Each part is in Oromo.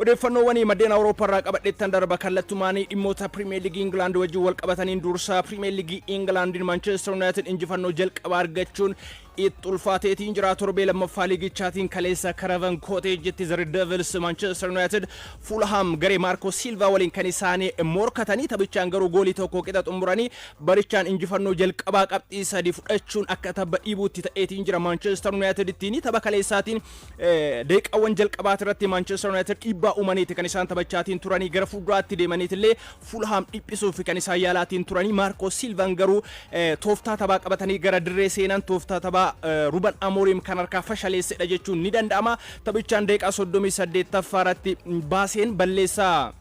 Odeeffannoowwan maddeen Awurooppaa irraa qabadheettan darba. Kallattumaanii dhimmoota Pirimeer Liigii Ingilaand wajjin wal qabataniin dursaa. Pirimeer Liigii Ingilaandiin Manchester United injifannoo jalqabaa argachuun itti ulfaateetiin jira. Torbee lammaffaa liigichaatiin kaleessa Craven Cottage-tti The Red Devils, Manchester United, Fulham garee Marco Silva waliin kan isaanii morkatanii, taphichaan garuu goolii 1 qixa xumuranii barichaan injifannoo jalqabaa qabxii 3 fudhachuun akka tabba dhiibuutti ta'eetiin jira Manchester United ittiin. Tapha kaleessaatiin daqiiqaawwan jalqabaati irratti Manchester United dhiibbaa uumaniiti kan isaan taphachaatiin turanii. Gara fuulduraatti deemaniitillee Fulham dhiphisuuf kan isaan yaalaatiin turanii. Marco Silvan garuu tooftaa taphaa qabatanii gara dirree seenan, tooftaa taphaa Ruben Amorim kan harkaa fashaleessedha jechuun ni danda'ama. Taphichaan daqiiqaa 38ffaa irratti baaseen balleessaa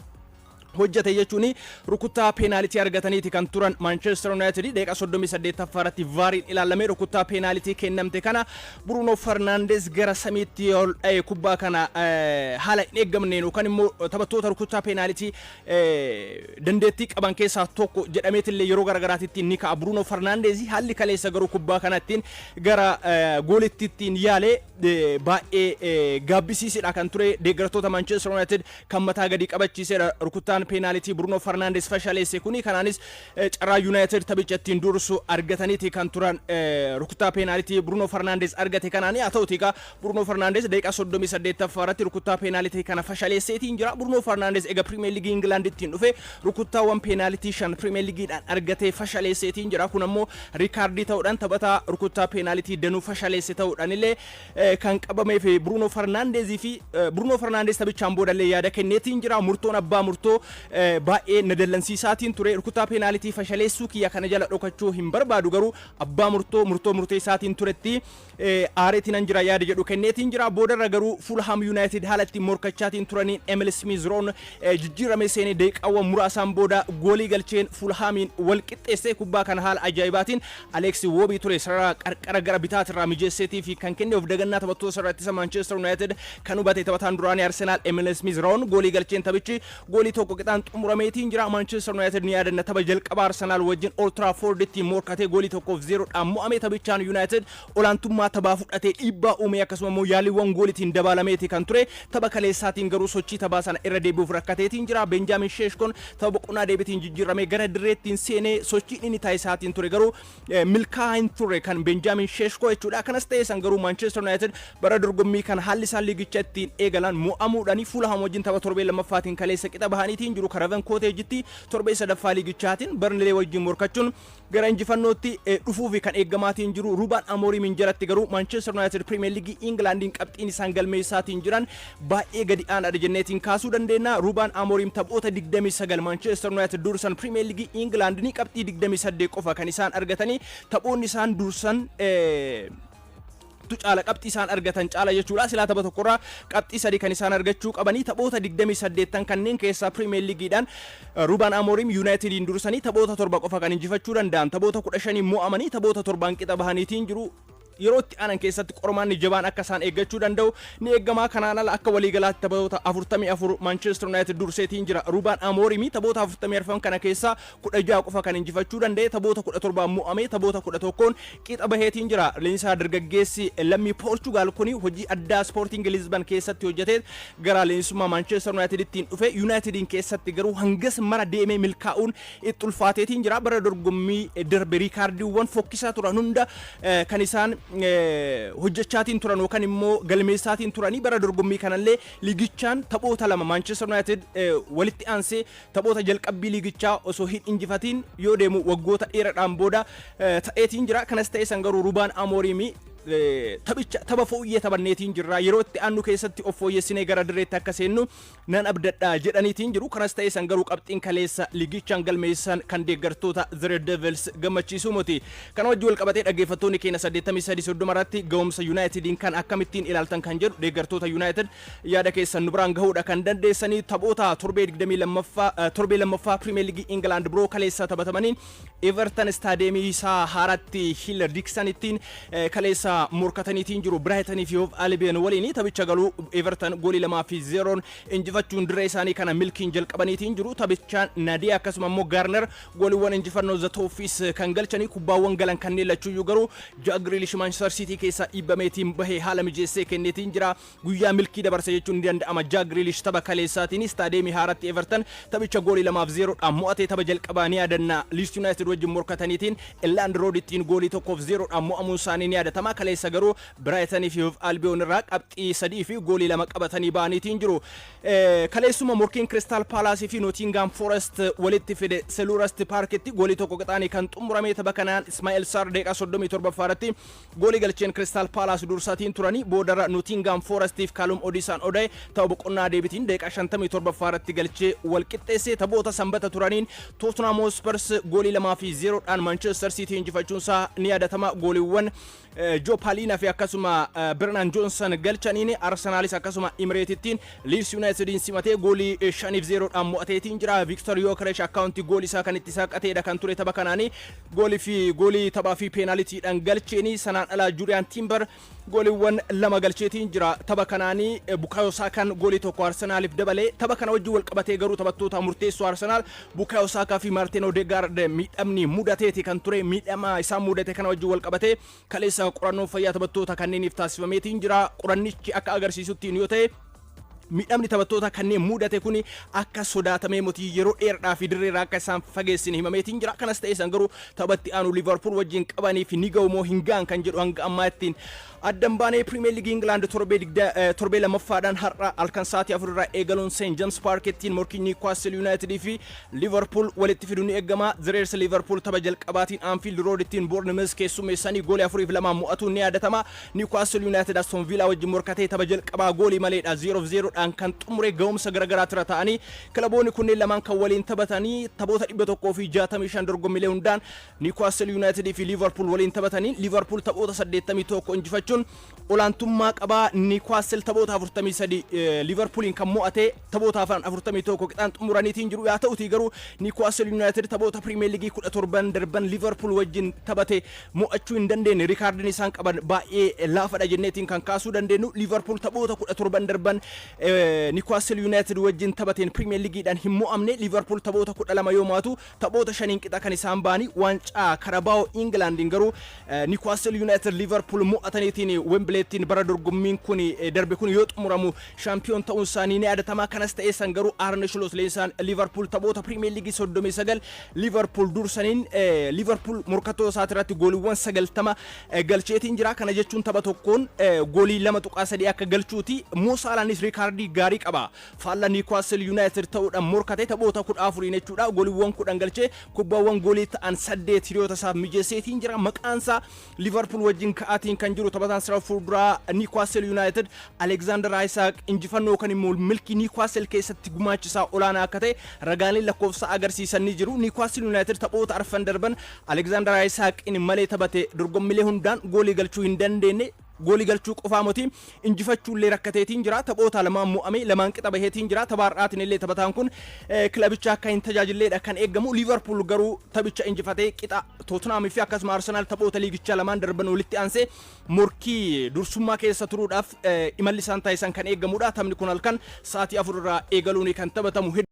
hojjete jechuun rukuttaa peenaalitii argataniiti kan turan Manchester United. Daqiiqaa 38ffaa irratti VARiin ilaalamee rukuttaa peenaalitii kennamte kana Bruno Fernandes gara samiitti ol dha'e. Kubbaa kana haala hin eeggamneen yookaan immoo taphattoota rukuttaa peenaalitii dandeettii qaban keessaa tokko jedhameetillee yeroo garagaraatitti ni ka'a Bruno Fernandes. Haalli kaleessa garuu kubbaa kanattiin gara goolitti ittiin yaale baay'ee gaabbisiisedha kan ture. Deeggartoota Manchester United kan mataa gadi qabachiisedha rukuttaan peenaalitii Bruno Fernandes fashaleesse kuni. Kanaanis carraa United taphicha ittiin dursu argataniiti kan turan rukuttaa peenaalitii Bruno Fernandes argate kanaani. Haa ta'uti egaa, Bruno Fernandes daqiiqaa 38ffaa irratti rukuttaa peenaalitii kana fashaleesseetiin jira. Bruno Fernandes egaa Pirimeer Liigii Ingilaand ittiin dhufe rukuttaawwan peenaalitii 5 Pirimeer Liigiidhaan argatee fashaleesseetiin jira. Kun ammoo riikaardii ta'uudhaan taphataa rukuttaa peenaalitii danuu fashaleesse ta'uudhaan illee kan qabamee fi Bruno Fernandes fi Bruno Fernandes taphichaan boodallee yaada kenneetiin jira. Murtoon abbaa murtoo baay'ee na dallansiisaatiin ture. Rukuttaa peenaalitii fashaleessuu kiyya kana jala dhokachuu hin barbaadu, garuu abbaa murtoo murtoo murteessaatiin turetti aareetiin an jira yaada jedhu kenneetiin jira. Boodarra garuu Fulham United haala ittiin morkachaatiin turaniin Emil Smith Rowe jijjiiramee seenee daqiiqaawwan muraasaan booda goolii galcheen Fulhamiin wal qixxeessee. Kubbaa kana haala ajaa'ibaatiin Alex Iwobi ture sarara qarqara gara bitaatirraa mijeesseetii fi kan kenne. Of dagannaa taphattoota sarara ittisa Manchester United kan hubate taphataan duraanii Arsenal Emil Smith Rowe goolii galcheen taphichi goolii 1 qixaan xumurameetiin jira. Manchester United ni yaadanna, tapha jalqaba Arsenal wajjin Old Trafford itti morkatee goolii 1-0dhaan mo'ame. Taphichaan United olaantummaa taphaa fudhatee, dhiibbaa uumee, akkasuma immoo yaaliiwwan goolitiin dabaalameeti kan ture. Tapha kaleessaatiin garuu sochii taphaa sana irra deebi'uuf rakkateetiin jira. Benjaamin Sheeshkoon tapha boqonnaa deebiitiin jijjiiramee gara dirreettiin seenee sochiin inni taasisaatiin ture garuu milkaa'aa hin turre kan Benjaamin Sheeshkoo jechuudha. Kanas ta'ee san garuu Manchester United bara dorgommii kana haalli isaan liigicha ittiin eegalan mo'amuudhaan Fulham wajjin tapha torbee lammaffaatiin kaleessa qixa bahaniitiin jiru. Craven Cottage-tti torbee sadaffaa liigichaatiin Burnley wajjin morkachuun gara injifannootti dhufuufi kan eeggamaatiin jiru. Ruben Amorim jalatti garuu Manchester United Premier League Englandiin qabxiin isaan galmeessaatiin jiran baay'ee gadi aanaadha jenneetiin kaasuu dandeenya. Ruben Amorim taphoota 29 Manchester United dursan Premier League England ni qabxii 28 qofa kan isaan argatanii. Taphoonni isaan dursan tu caala qabxii isaan argatan caala jechuudha. Silaa tapha tokkorraa qabxii 3 kan isaan argachuu qabanii. Taphoota 28 kanneen keessaa Premier Leagueidhaan Ruben Amorim Unitediin dursanii taphoota 7 qofa kan injifachuu danda'an. Taphoota 15 mo'amanii taphoota 7n qixa bahaniitiin jiru. Yeroo itti aanan keessatti qormaanni jabaan akka isaan eeggachuu danda'u ni eegamaa. Kanaan ala akka waliigalaatti taphoota 44 Manchester United durseetiin jira Ruben Amorim. Taphoota 44 kana keessaa 16 qofa kan injifachuu danda'e. Taphoota 17 mo'amee taphoota 11n qixa baheetiin jira. Leenjisaa dargaggeessi lammii Poorchugaal kuni hojii addaa Sporting Lisbon keessatti hojjetee gara leenjisummaa Manchester United ittiin dhufe. Unitediin keessatti garuu hangas mara deemee milkaa'uun itti ulfaateetiin jira. Bara dorgommii darbe riikaardiiwwan fokkisaa turan hunda kan isaan hojjechaatiin turan yookaan immoo galmeessaatiin turanii, bara dorgommii kanallee liigichaan taphoota lama Manchester United walitti aansee taphoota jalqabbii liigichaa osoo hin injifatiin yoo deemu waggoota dheeraadhaan booda ta'eetiin jira. Kanas ta'e san garuu Ruben Amorim taphicha tapha fooyyee taphanneetiin jirra, yeroo itti aannu keessatti of fooyyessinee gara dirreetti akka seennu nan abdadha jedhaniitiin jiru. Kanas ta'e san garuu qabxiin kaleessa liigichaan galmeessan kan deeggartoota The Red Devils gammachiisuu miti. Kana wajjin wal qabatee dhaggeeffattoonni keenya 83 30 irratti ga'umsa Unitediin kan akkamittiin ilaaltan kan jedhu deeggartoota United yaada keessan nu biraan gahuudha kan dandeessanii. Taphoota torbee 22ffaa, torbee lammaffaa Premier League England biroo kaleessa taphatamaniin Everton istaadeemii isaa haaratti Hill Dickinsonittiin kaleessa Kaleessa morkataniitiin jiru Biraayitanii fi Hoof Albion waliin. Taphicha galuu Everton goolii 2-0 injifachuun dirree isaanii kana milkiin jalqabaniitiin jiru. Taphichaan Nadiyaa akkasuma immoo Gaarner gooliiwwan injifannoo The Toffees kan galchanii. Kubbaawwan galan kanneen lachuuyyuu garuu Jack Grealish Manchester City keessaa dhiibbameetiin bahee haala mijeessee kenneetiin jira. Guyyaa milkii dabarse jechuun ni danda'ama. Jack Grealish tapha kaleessaatiin istaadeemii haaratti Everton taphicha goolii 2-0dhaan mo'atee. Tapha jalqabaa ni yaadanna, Leeds United wajjin morkataniitiin Elland Road ittiin goolii 1-0dhaan mo'amuun isaanii ni yaadatama. Kaleessa garuu Brightonii fi Albion irraa qabxii 3 fi goolii 2 qabatanii ba'aniitiin jiru. Kaleessuma morkiin Crystal Palace fi Nottingham Forest walitti fide Selhurst Parkitti goolii 1 qixaanii kan xumurame. Tapha kanaan Ismaa'el Sarr daqiiqaa 37ffaa irratti goolii galcheen Crystal Palace dursaatiin turanii. Boodarra Nottingham Forestiif Callum Hudson Odoi tapha boqonnaa deebitiin daqiiqaa 57ffaa irratti galchee wal qixxeesse. Taphoota sanbata turaniin Tottenham Hotspurs goolii 2-0dhaan Manchester City injifachuun isaa ni yaadatama. Gooliiwwan Joe Palhinha fi akkasuma Brennan Johnson galchaniin. Arsenaalis akkasuma Emireetittiin Leeds Unitediin simatee goolii 5-0dhaan mo'ateetiin jira. Victor Gyökeres akkaawuntii goolii isaa kan itti saaqateedha kan ture tapha kanaanii, goolii fi goolii taphaa fi peenaalitiidhaan galcheeni. Sanaan alaa Jurrien Timber gooliiwwan 2 galcheetiin jira tapha kanaanii. Bukayo Saakaan goolii 1 Arsenaaliif dabalee. Tapha kana wajjin wal qabatee garuu taphattoota murteessoo Arsenaal Bukayo Saakaa fi Martin Odegaard miidhamni mudateeti kan ture. Miidhama isaan mudate kana wajjin wal qabatee kaleessa qorannoo fayyaa taphattoota kanneeniif taasifameetiin jira. Qorannichi akka agarsiisuttiin yoo ta'e, miidhamni taphattoota kanneen mudate kun akka sodaatamee moti, yeroo dheeraadhaa fi dirreerraa akka isaan fageessin himameetiin jira. Kanas ta'e isaan garuu taphatti aanu Liverpool wajjin qabanii fi ni ga'u moo hin ga'an kan jedhu hanga ammaa ittiin addan baanee. Premier League England torbee lammaffaadhaan har'a halkan sa'aatii 4 irraa eegaluun St James Parkittiin morkii Newcastle United fi Liverpool walitti fidu ni eegama. The Reds Liverpool tapha jalqabaatiin Anfield Road ittiin Bournemouth keessummeessanii goolii 4-2 mo'atuun ni yaadatama. Newcastle United Aston Villa wajjin morkatee tapha jalqabaa goolii maleedha 0-0dhaan kan xumure. Ga'umsa garagaraatira ta'anii kilaboonni kunneen lamaan kan waliin taphatanii taphoota 165 dorgommiilee hundaan Newcastle United fi Liverpool waliin taphatanii Liverpool taphoota 81 injifachuun olaantummaa qabaa. Newcastle taphoota 43 Liverpooliin kan mo'ate, taphoota hafan 41 qixaan xumuraniitiin jiru. Yaa ta'utii garuu Newcastle United taphoota Premier League 17 darban Liverpool wajjin taphate mo'achuu hin dandeenye. Rikaardiin isaan qaban baay'ee laafadha jenneetiin kan kaasuu dandeenyu. Liverpool taphoota 17 darban Newcastle United wajjin taphateen Premier Leagueidhaan hin mo'amne. Liverpool taphoota 12 yoo mo'atu, taphoota shaniin qixa kan isaan ba'anii. Waancaa Carabao Englandiin garuu Newcastle United Liverpool mo'ataniitiin Wembleettiin bara dorgommiin kun darbe kun yoo xumuramu shaampiyoon ta'uun isaanii ni yaadatama. Kanas ta'ee san garuu Arne Slot leenjisaan Liverpool taphoota Premier League 39 Liverpool dursaniin Liverpool morkattoota isaati irratti gooliiwwan 90 galcheetiin jira. Kana jechuun tapha tokkoon goolii 2.3 akka galchuuti. Mo Salaanis riikaardii gaarii qaba. Faalla Newcastle United ta'uudhaan morkate taphoota 14 jechuudha. Gooliiwwan 10 galchee kubbaawwan goolii ta'an 8 hiriyoota isaaf mijeesseetiin jira. Maqaan isaa Liverpool wajjin ka'aatiin kan jiru taphataan sarara fuulduraa Newcastle United Alexander Isak injifannoo kan immoo milkii Newcastle keessatti gumaachisaa olaanaa akka ta'e ragaaleen lakkoofsa agarsiisan ni jiru. Newcastle United taphoota arfan darban Alexander Isak malee taphate dorgommilee hundaan goolii galchuu hin dandeenye. Goolii galchuu qofaa moti, injifachuullee rakkateetiin jira. Taphoota lamaan mo'amee lamaan qixa baheetiin jira. Tapha har'aatiin illee taphataan kun kilabicha akka hin tajaajilleedha kan eeggamu. Liverpool garuu taphicha injifatee qixa Tottenham fi akkasuma Arsenal taphoota liigichaa lamaan darban walitti aansee morkii dursummaa keessa turuudhaaf imalli isaan taasisan kan eeggamudha. Taphni kun halkan sa'aatii 4 irraa eegaluun kan taphatamu.